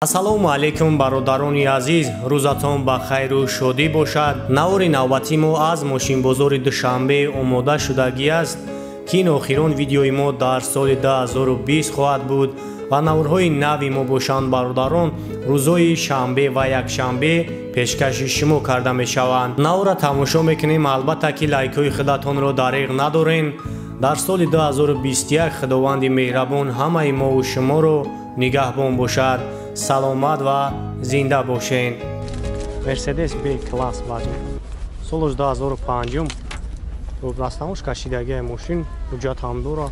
Ассалому алайкум, бародарони азиз, рӯзатон ба хайру шодӣ бошад. Навори навбатии мо аз мошинбозори Душанбе омода шудагӣ аст, ки ин охирон видеои мо дар соли 2020 хоҳад буд ва наворҳои нави мо бошанд, бародарон, рӯзҳои шанбе ва якшанбе пешкаши шумо карда мешаванд. Навора тамошо мекунем, албатта ки лайкҳои худатонро дариғ надорем. Дар соли 2021 Худованди меҳрабон ҳамаи мову шуморо нигаҳбон бошад. Саломат ва зинда бошен. Мерседес Б класс баҷа. Солаш 2005. Растамош кашидагиай мошин, ҳуҷҷат ҳам дора.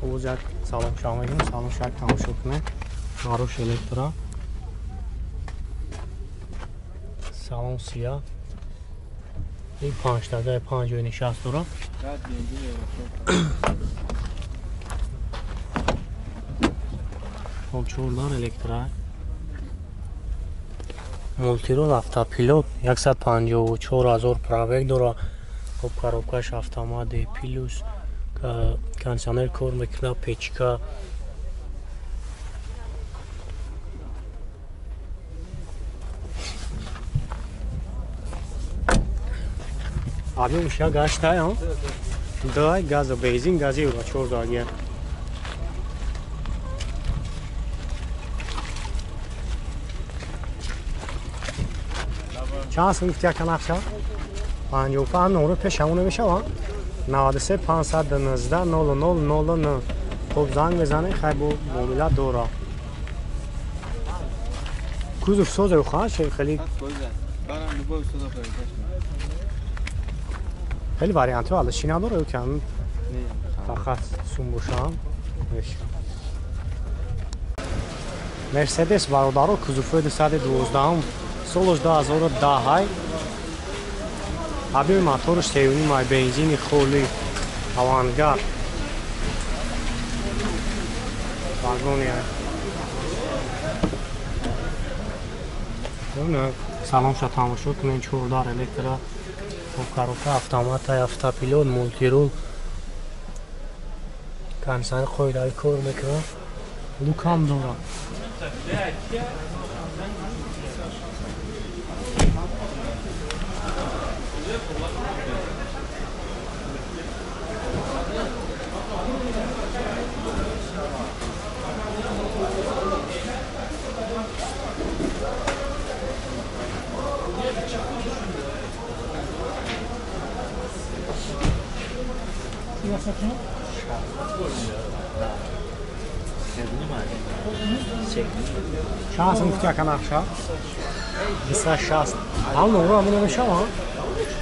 Овоз як салом шав мегирем, салом шак тамошо кунем. Маруш электро. Салон сия. Ин панҷтагаи панҷ ҷои нишаст дора. Хоб, чордар электро. Мултирол, автопилот, 154 000 пробег дора. Хоб, коробкаш автомат, плюс кондиционер кор мекунад, печка. Объёмш як гаштае, дай газа, бензин, гази чордагия. Чанд сум гуфти, яка нақша? 55 номро пеш ҳамон намешава? 93 519 00 00. Хоб, занг мезанем, хай бо муомила дора. Кузов созе хоҳад шед, хеле хеле вариантҳо ала чӣ надора ё ки ҳамин фақат сум бошам мешавад. Мерседес, бародаро, кузовҳои 212, солаш 2010, объёми мотораш сеюним ай, бензини холи, авангард вагони ай. Саломша тамошо кунем, чордар электро, коробка автомат, автопилот, мултирул, кондиционер қоидави кор мекунад, люкам дорад. Чанд сум гуфти, яка нақша? 260. Ҳам номро ҳамон намешава?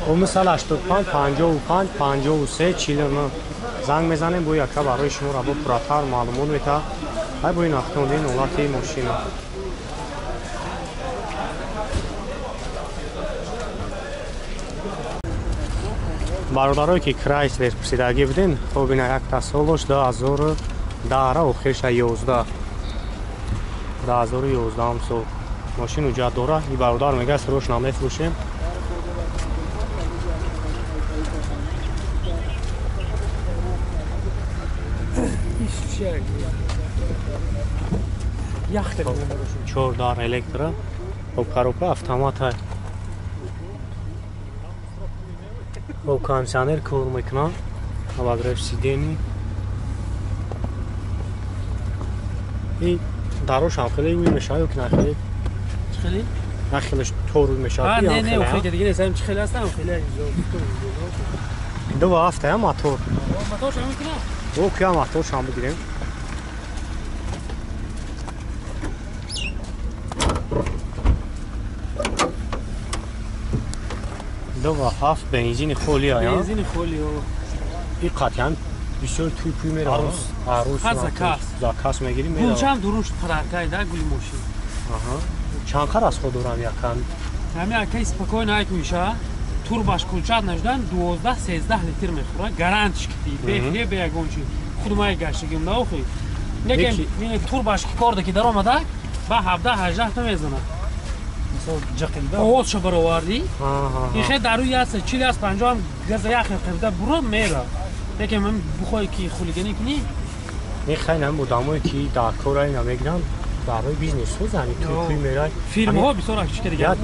985 55 53 49 занг мезанем, бо яка барои шумо рабо пурратар маълумот метаҳад. Ай бо ин автомобили ҳолати мошина. Бародарое ки Крайслер пурсидагӣ буден, хоб, ина якта, солош 2010, охирша 11, 2011 сол. Мошин ҳуҷҷат дора. И бародар мегӯяд, срочно мефурӯшем. Чордар электро, хоб, коробка автомат, хоб, кондиционер кор мекунад, обогрев сидений. И дарошам хеле уй мешавад ё ки на хеле? Хеле? На хелеш тор уй мешавад. Не, не, хеле диге нест, ҳам хеле ҳастам, хеле. Ду ҳафта мотор. Мотор шам мекунад? О, кия мотор шам бигирем. Ду ҳафт, бензини холи ая. Бензини холи. И қатъиян бисёр туй пуй меравад. Арӯс. Арӯс. Заказ. Заказ мегирим, меравад. Гулчам дуруш паракай да гули мошин. Аҳа. Чанд қар аз худ дорам якан? Ҳами акай спокойно ай кунша. Турбаш кулчат нашудан 12 13 литр мехӯрад. Гарантиш ки бе бе ягон чи. Худмай гаштагим да охи. Лекин турбаш ки корда ки даромада ба 17 18 та мезанад. Овозшо баровардӣ. Ин хел дар рӯи аст 40 аст 50 газа ях мехӯрда буро мера. Лекин ман бухоҳӣ ки хулиганӣ кунӣ. Не хай нам одамое ки дар кора ина мегиранд барои бизнес соза ҳами туй туй мерай. Фирмаҳо бисёр акчи дигар.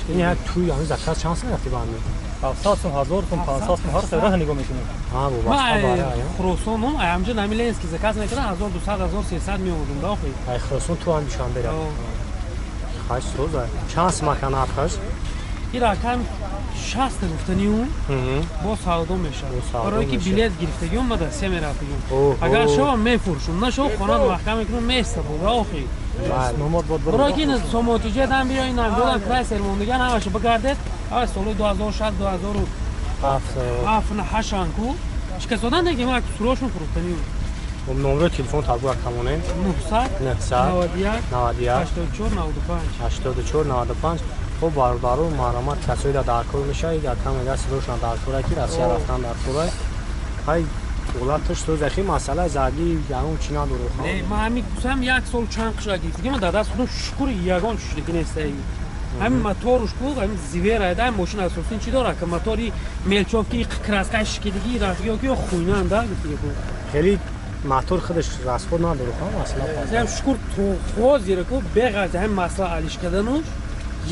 Ин як туй ҳами заказ чанд сум рафти ба ҳами? 700 сум, 1000 сум, 500 сум ҳар хел раҳ нигоҳ мекунем. Ҳа, вобаста барои. Хуросон ам ҳамҷа нами Ленский заказ мекардам 1200 1300 меовардум да охи. Ай Хуросон ту ҳам Душанбе рафт. Хай соза. Чанд сум ака нархаш? Ин рақам 60 гуфтаниюм бо савдо мешавад. Барое ки билет гирифтагиюм ма дар се мерафтагиюм. Агар шава мефурӯшум, нашава хонат маҳкам мекунам места буда охи. Барое ки сомотиҷият ҳам биё инам биёдам Крайслер мондагиан ҳамаша бигардед. Ава солҳои 2006 2007 8 ку шикастодан деги ма сурошон фурӯхтаниюм. Номери телефон табу акамонем 900 91 91 84 95 84 95. Хоб бародару маҳрамат касое да даркор мешавад, акам мега силошна даркора ки Россия рафтан даркора. Ҳай ҳолаташ созахи масъала заги ягон чи надору. Не, ма ҳами кусам як сол чанд қишра гирифтагӣ, ма дар даст худам шукур ягон чиштагӣ нестаги. Ҳамин моторуш ку, ҳамин зивера да мошин асосин чи дора, ки мотори мелчовки краска шикидагӣ рафтагӣ ки хуйнан да гуфтагӣ ку. Хеле мотор худаш расход надору, ха масъала. Зам шукур то ҳозир ку беғарз ҳамин масъала алиш кардануш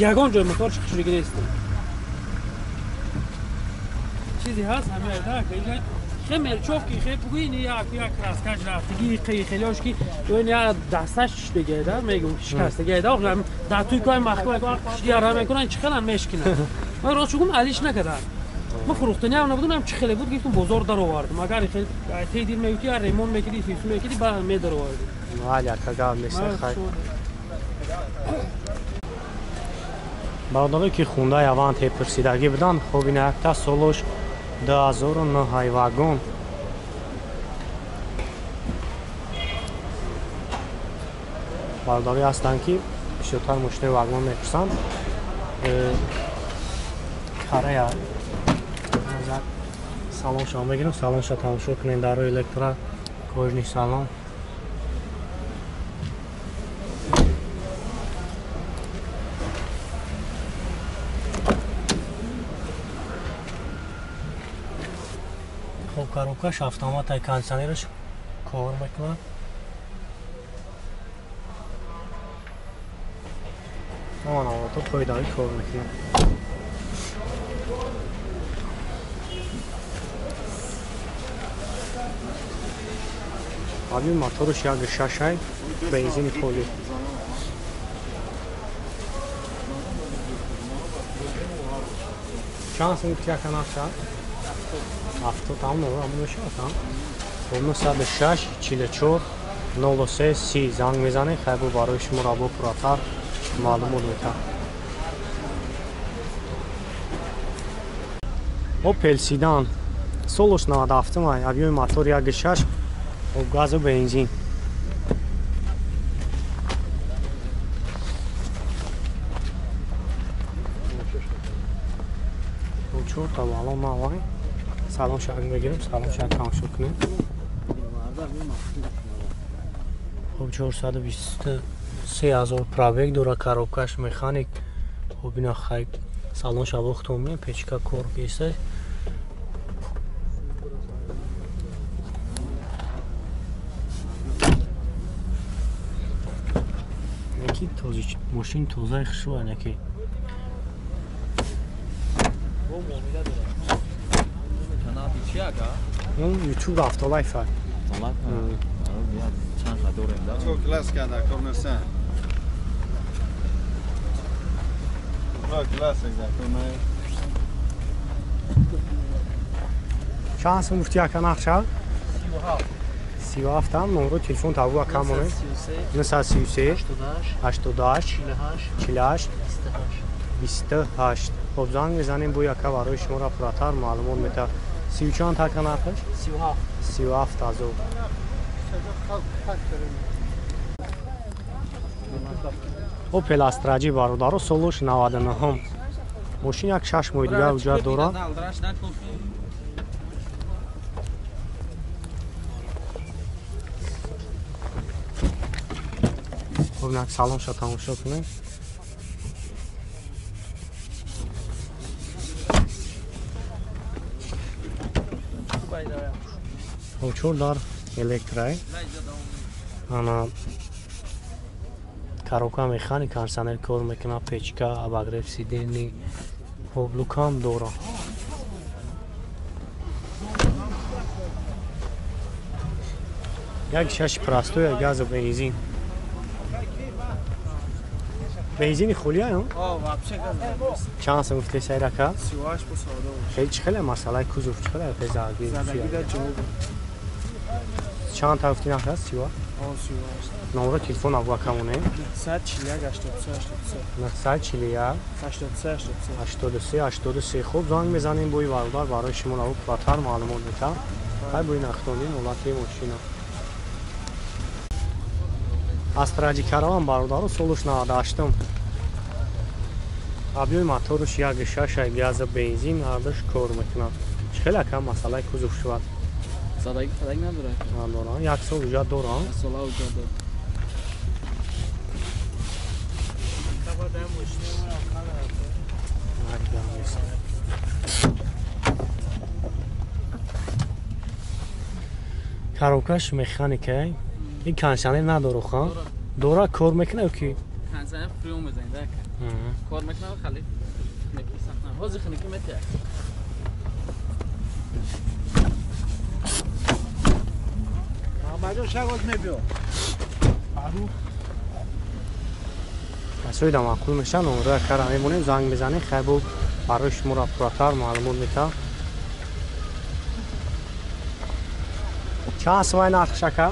ягон ҷой мотор шикишудагӣ нест. Чизе ҳаст ҳамин айда хе мелчовки хе бугӯи ин як як краскаш рафтагӣ хелиош ки ин як дасташ шишдагӣ да мегӯм шикастагӣ да дар туй кой маҳкам шидиара мекунанд чӣ хелан мешкинанд. Ман рост шугум алиш накардам. Ман фурӯхтаниам набудам, чӣ хеле буд гирифтум бозор даровардам. Агар хел тейдир мегуфти я ремонт мекиди фиф мекиди ба медаровардим. Вале ака гап нест хай. Бародаре ки хундаи Аванте пурсидагӣ буданд, хоб ина якта солош 2009 вагон. Бародаре ҳастанд ки бисёртар мошинаи вагон мепурсанд. Карая салоншо мегирам, салоншо тамошо кунем дар рӯи электро кожни салон. Коробкаш автомат кондиционераш кор мекунад. Ҳамон авто пойдорӣ кор мекунад. Аби мотораш 1.6 бензини холӣ. Чанд сум гуфти ака нархша? 70 там номер мешавад, 906 44 03 30 занг мезанед, хайбу барои шумо рабо пурратар маълумот метаҳад. Opel Sedan солош 97 объёми мотор 1.6 газу бензин. Чорта балон навай. Салон шак мегирем, салон шак тамошо кунем. Хоб 423 ҳазор пробег дора, коробкаш механик. Хоб ина хай салон шабохтон мем, печка кор кеса. Неки този мошин тозаи хушрӯ неки. YouTube Автолайф. Чанд сум гуфти ака нақша? 37 ам номро телефон табу ака монем. 933 88 48 28. Хоб занг мезанем бо ака барои шуморо пурратар маълумот метаҳад. 30 чанд ака нархаш? 37. 37 ҳазор. Opel Astra G бародаро солош 99. Мошин як 6 моҳи дигар ҳуҷҷат дорад. Хоб як салонша тамошо кунем. Хоб чор дар Электрай. Ана коробка механик, кондиционер кор мекунад, печка, обогрев сидений, хоб лукам дора. Як шаш простой газу бензин. Бензини хулия, ё? О, вообще газ. Чанд сом гуфтӣ сайрака? 38 бо савдо. Хеле чӣ хеле масъалаи кузов чӣ хеле фезаги. Задагида ҷавоб. Чанд та гуфтӣ нарх аст 38? О, 38. Номро телефон абу камоне? 941 83 83 83. 83 83 83. Хуб занг мезанем бо бародар барои шумо наву пурратар маълумот метам. Хай бо нахтони ҳолати мошина. Астраҷи караван бародару солуш 98. Объёми моторуш 1.6 газа бензин ардаш кор мекунад. Чӣ хеле акам масъалаи кузов шуд? Задаги фадаг надорад. Надорам. Як сол уҷа дорам. Як сола уҷа дорам. Коробкаш механика. Ин кондиционер надору хан? Дора кор мекунад ки? Кондиционер фреон мезанад, да? Кор мекунад хали. Хунукӣ сахна. Ҳозир хунукӣ метиҳад. Мамаҷон шагоз мебиё. Касои да маъқул мешаванд, номроя кара мемонем, занг мезанем, хай бо барои шуморо пурратар маълумот метаҳам. Чанд сомай нарх шака?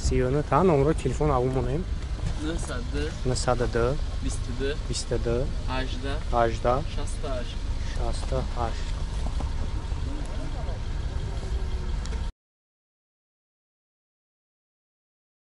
39 та номрои телефон аву монем. 902 902 22 22 18 18 68 68.